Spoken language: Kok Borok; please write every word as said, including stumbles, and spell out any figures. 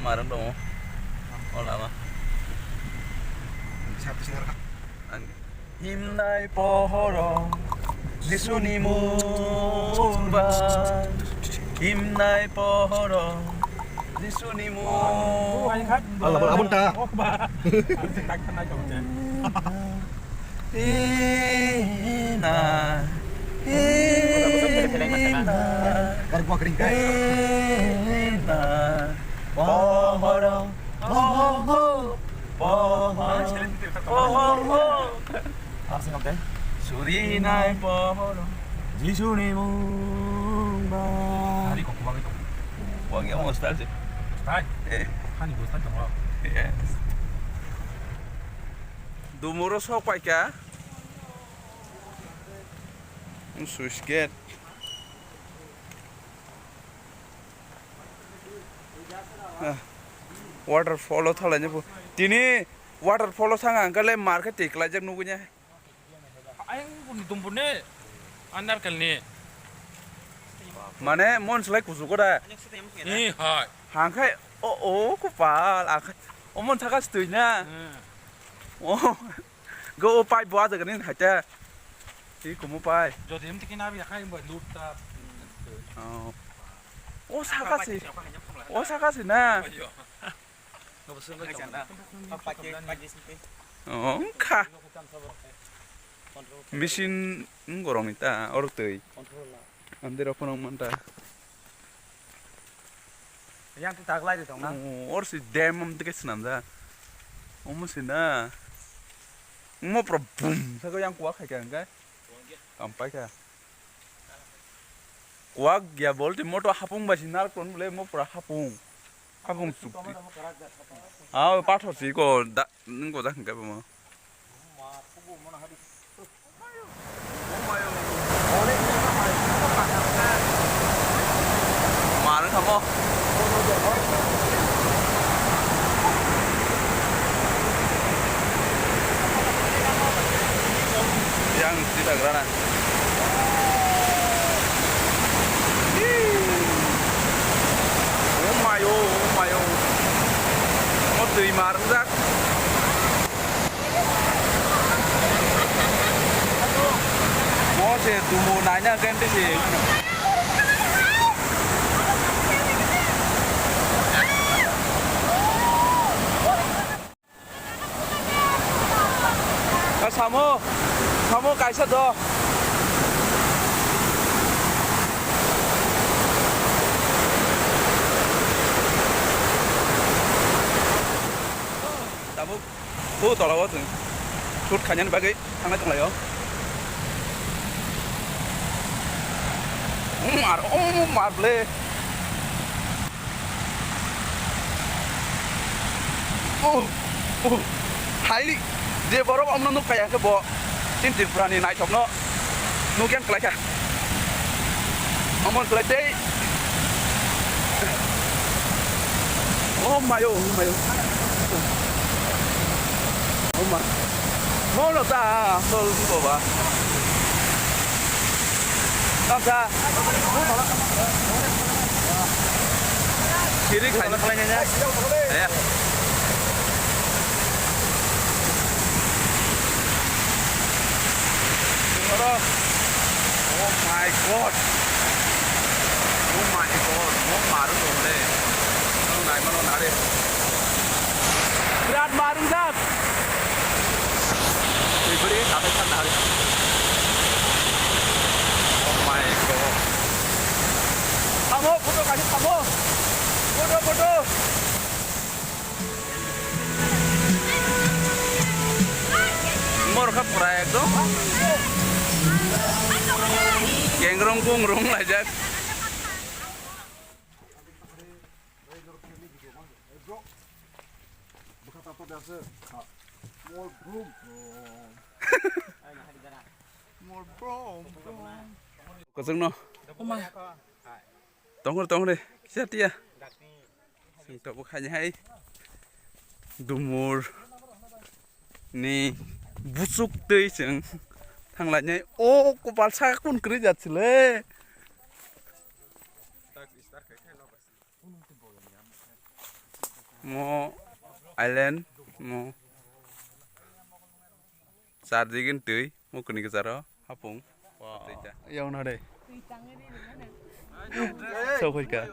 Marang tongo. O lama. Ang himnai pohoro Jisuni mungba. Himnai pohoro Jisuni mungba. Allah, abon ta. Hina, hina, hina. Pohoro, poho, poho, poho. Surinai pohoro. Jisuni mungba. Hari kok kubangi tong. Kubangi amo style se. Style? Eh. Hani bo style tong. Yes. Dumuro sok paikha. Switch gate. Ah, waterfall o thalaina bo. Tini waterfall o sanga angkale market tiklajak nugui nya. Ayang puni dumpune andar kalni. Mane mon slai kusugo da. Ni hai. Hangkhai o o kupal akhai. O mon saka stui na. Hmm. O go o pai bo aja gani haita. Ti kumu pai. Jodi em tiki na bi akhai bo lut ta. Oh. O saka si. O saka si na. Ayo. Oh, wngkha. Machine wng gorok ni ta, orok twi. Amde rok phano wng manta. Yang tu taglai de tong na. Oh, or si dam am tike swnam da. Omo si na. Omo pura boom. Saka yang kuak khai ka hingke. Kampai ka. Kuak ya bol ti moto hapung bai si nar kon bole mo pura hapung. Hapung chukti. Ah, pathor si ko da, nung ko da hingke bo mo. Mar wngkha mo. Yang sida grana. Oh my, oh, oh my, oh. Mo twi mar wngjak. Mo se dumo naina kente se. A, samo, samo kaisa do. Tabuk. O tola o chwng shoot khainani bagwi thangnai tonglaio. O mar, o mar ble. O, o, hai, je borok omno nuk kaya khe bo chini Tripura ni naithokno nukya kwlai kha. Omo kwlai tei. Oh my, oh my. Oh my. Mono ta, sol baba. Tata. Siri khai. Ya. Oro. Oh my God. Oh my God. Mo maru dong le. Ano nai mano nare. Birat maru jak. Ibri kata kan nare. Oh my God. Tamo, photo kasih tamo. Photo, photo. Morokha pura ekdom. Kengrong kungrong laijak. Kwchwngno. Tongkhor, tongkhor, kisa tiya. Chwng tabuk haini hai dumur ni buchuk twi chwng thanglainai. O kopal saka kun kwrwi jat sile. Mo island, mo charjigin twi, mo kuni kwcharo hapung. Wow. Yang na de. Sok ka.